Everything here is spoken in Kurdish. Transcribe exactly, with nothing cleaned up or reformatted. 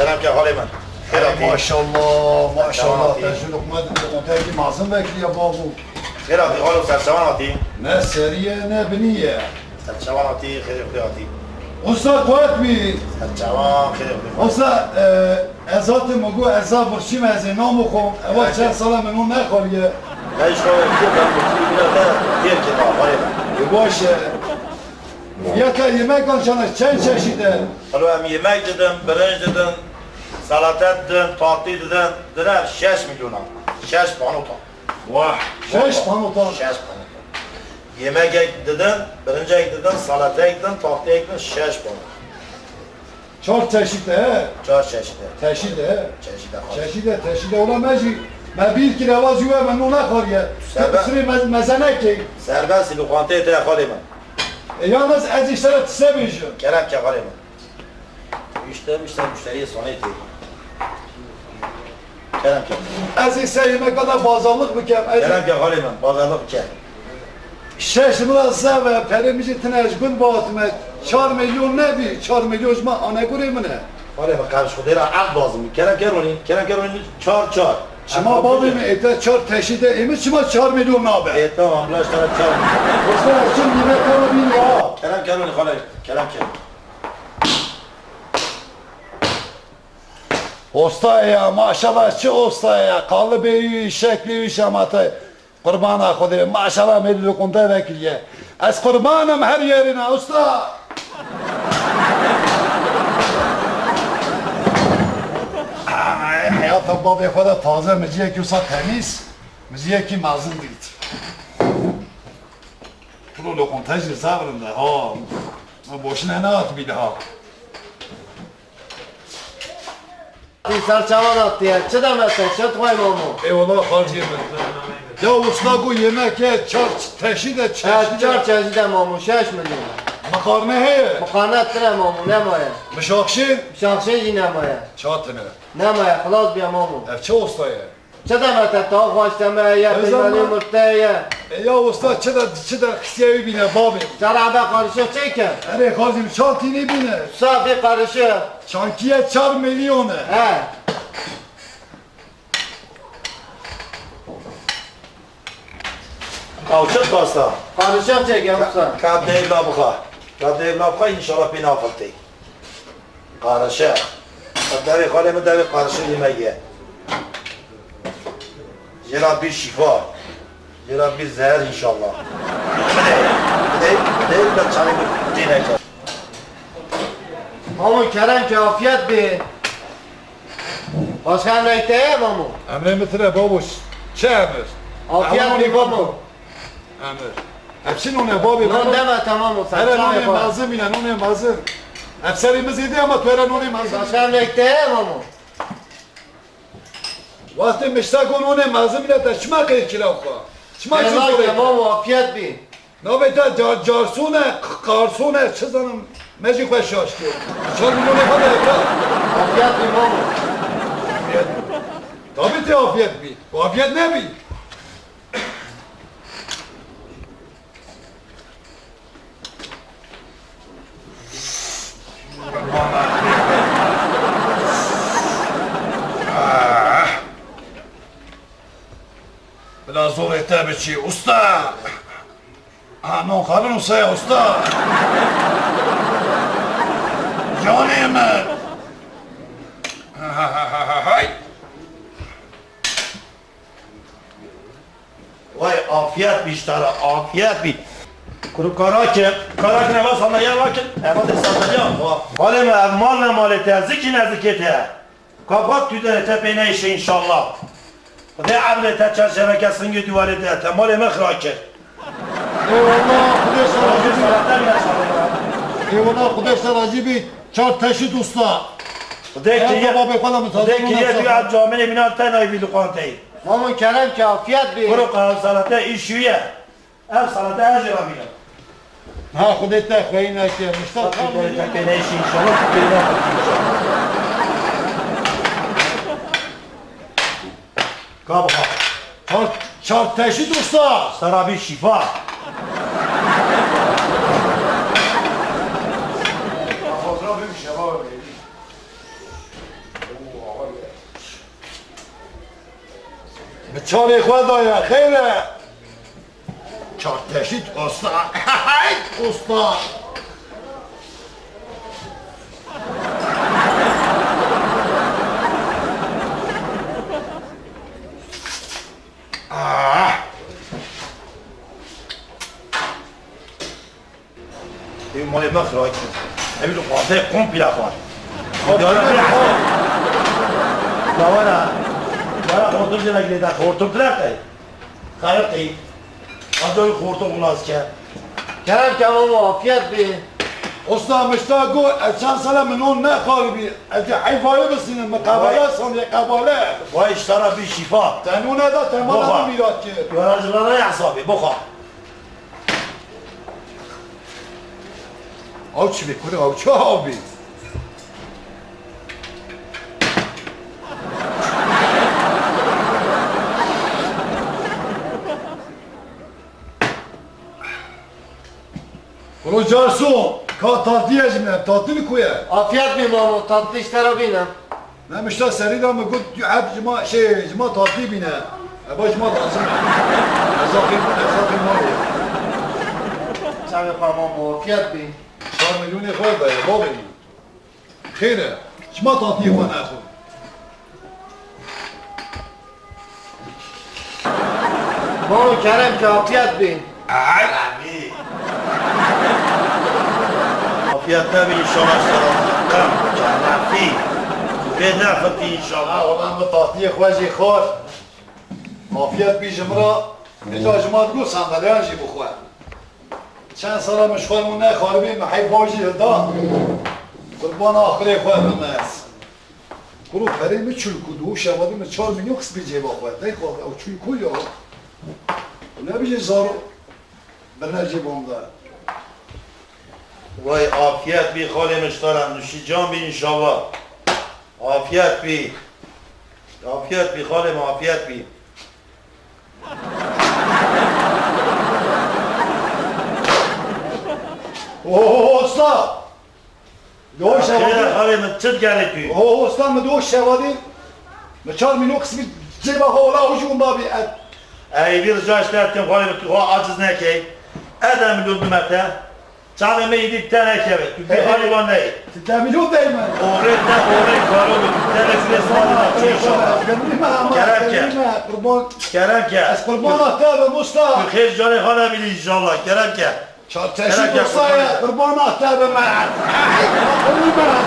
Kevke xalê min. Xêr hatî. Maşallah, maşallah. Te ji Luqman, Luqman te yekî mezin vekiriye babo. Xêr hatî xalo, serçavan hatî. Ne serî ye, ne binî ye. Serçavan hatî, xêrê Xwedê hatî. Usta quwet bî. Serçavan, xêrê Xwedê. Usta, e, ez hatim û got ez zaf birçî me, ez ê namixwim. Ewa çend sala min nû nexwariye. Ne ji xwe wekî ben birçî bîna te têr kir, xalê min. E, baş e. Fiyata yemekan çend e? Çend çeşit e? Xalo, em yemek didin, birinc didin, salate didin, tatlî didin, dine şeş milyonan. Şeş panotan. Wah, şeş panotan. Şeş panotan. Yemekek didin, birincek didin, salatek didin, tatliyek didin, şeş panotan. Çar çeşit e, he? Çar çeşit e. Teşit e, he? Çeşit e, xalo. Çeşit e, teşit e. Ola me jî, me bîr kir, ewa jî we me nû nexwariye. Serbe- Tu sirê me-, mezenekê. Serbest, loqanteyê te ye, xalê min. E, yalnız ez îşte re tise bêjim. Kerem ke, xalê min. Müşteri, müşteri, müşteriye sonê tê. Kerem ke. Ez ê ser yemeka de bazarlık bikem. Ez Kerem ke, xalê min, bazarlık bike. Şeş min re zeve, perê min jî tine ji gund bihatime. Çar milyon nebî, çar milyon ji me anegurê min e. Xalê min, qerş Xwedê re erd lazim. Kerem ke ronî, kerem ke ronî, çar, çar. Çima bavê min, ê te çar teşî de, ê min çima çar milyon nabe? Ê, tamam, bila ji te re çar milyon. Wisa ez çim yemeka re bînî ha. Kerem ke ronî xalê, kerem ke. Osta ya, maşallah, çi osta ya. Qalibê wî, şeklê wî, şemata. Qurbana Xwedê, maşallah, me loqonte vekiriye. Ez qurbanim her yerine, usta. Ay, heyata babê xwe de taze miciyekî wisa temîz, miciyekî mezin dît. Kulo loqonte jî zaf rind e, ha. Me boşine nehat bî daha. Ser çavan hatiye. Çi demete? Çi dixwey mamo? Eyvallah, xalcê min. Ya usta, got yemek ye, çar teşî de, çeşî de. He, çar çeşî de mamo, şeş milyon. Miqarne heye? Miqarne tine mamo, nemaye. Mişaxşê? Mişaxşê jî nemaye. Ça tine? Nemaye, xilas biye mamo. Ev çi usta ye? Çi demete, taw xwaş teme ye, peymalê mirte ye. E ya usta, çi de, çi de qisiye wî bîne, babê. Cara be qarışıq çêke. Erê, xalcê min, çal tînî bîne. Safî qarışıq. Çankiye çar milyon e. He. Ew çi pasta? Qarışıq çêke, usta. Ka devla bixa. Ka devla bixa, înşallah pê nafiltê. Qarışıq. Devê xalê min devê qarışıq yemek ye. Jê re bî şîfa. Jê re bî zeher înşallah. Bidê, bidê, bidê, bidê, çavê min tê neke. Mamo kerem ke afiyet bê. Başka emrek te ye mamo? Emrê min tine babuş. Çi emir? Afiyet bê mamo. Emir. Ev çi nûn e babê? Nûn deme, tamam o. Here nûnê mezin bîne, nûnê mezin. Ev serê min zêde ama tu here nûnê mezin. Başka emrek te ye mamo? Wextê mişta got nûnê mezin bîne, te çima qêr kira xwe? Çima çi zor e? Mamo, afiyet bî. Navê te car-, carson e, q-, qarson e, çi zanim, me jî xwe şaş kir. Çar milyon xwe de evra. Afiyet bî mamo. Afiyet. Tabii te afiyet bî. Afiyet nebî. Bila zorê te biçî, usta! Ha, non xalin usta ya, usta! Canê min! Hay! Vay, afiyet bî ji te re, afiyet bî. Kuru karake, karake ne bas, ama ya bakın, eva de sandalye. Vay. Vale mi, ev mal ne malê te, zikî ne zikê te. Kapat tu de te pê neyşe inşallah. Xwedê emrê te çerçeveke singê dîwarê de, te malê me xira kir. Eyvallah, Xwedê te razî bî. Eyvallah, Xwedê te razî bî. Çar teşit usta. Xwedê kiriye, Xwedê kiriye tu ev camêrê mîna te nayî vî loqanteyê. Mamun kerem ke afiyet bê. Kuro ka ev salate îşî ye. Ev salate ez jê re bînim. Ha, Xwedê te xweyî neke. Mişta tam te pê neyşî inşallah, tu pê nexweyî inşallah. Ka bixa. Çar, çar teşit usta. Sera bî şîfa. Xozra bî şeva. Çavê xwe daye, xêr e. Çarteşît usta. Usta. Ah. Ev malê me xira kir. Ev li xwazê komple xwar. Dara bê xo. Dawara. Dara xortum jê vegirê de xortum pleqe. Xerqî. Adoy xortum xlas ke. Kerem ke mamo, afiyet bî. Usta mişta got, ez çend sala min non nexwaribî. Ez ê heyvayê bisînim, min qebale sanê, qebale. Vay iştara bî şîfa. Te nûne da, te mala Boxa. Min mîrat kir. Yaracılara hesabê, boxa. Ew çi bê kurê, ew çi abî? Kuro Carson, ka tatlî ye ji min, tatlî li ku ye? Afiyet bî mamo, tatlî ji te re bîne. Me mişta serî de min got, hep ji ma, şey, ji ma tatlî bîne. Eba ji ma lazim e. Erzaqê, erzaqê malê ye. Çavê xwe mamo, afiyet bî. Çar milyonê xwe daye, bavê min. Xêr e. Ji ma tatliyê xwe nexwe. Mamo kerem ke, afiyet bî. Ay, amî. Afiyet te bî inşallah, şerefî. Şerefî. Vê nexwitî inşallah. Ha, wela min tatliyê xwe jî xwar. Afiyet bî ji min re. Îca ji ma digot sandaleyan jî bixwe. Çend sala min ji xwe nû nexwaribî, min hey baş jî hilda. Qurbana axirê xwe bim ez. Kuro perê min çil ku du şeva dî min çar milyon xistbî cêba xwe. Dey xwe, ew çil ku ya. Nebijê zaro. Birine cêba min de. Vay, afiyet bî xalê min ji te re, nuşîcan bî inşallah. Afiyet bî. Afiyet bî xalê min, afiyet bî. Oho, usta! Yo, ya şeva xêre, dî. Xalê min, çi digerê tu? Oho, usta, min do şeva dî. Mi çar mîno qismî cêba xwe ola û jû da bî. Ey, vî rica ji te dikim, xalê min, tu xwe aciz nekey. Ede milyon bime te. Çavê me êdî te nekeve. Tu bê halê wan neyê. Ti te milyon dey me. Oxê te, oxê karo bi. Tu te ne file sona çi inşallah. Kerem ke. Qurban. Kerem ke. Ez qurbana te bim usta. Tu xêr canê xwe nebînî inşallah. Kerem ke. Çarçeşî Kerem ke, dostaya, qurbana te bim. Qurbana.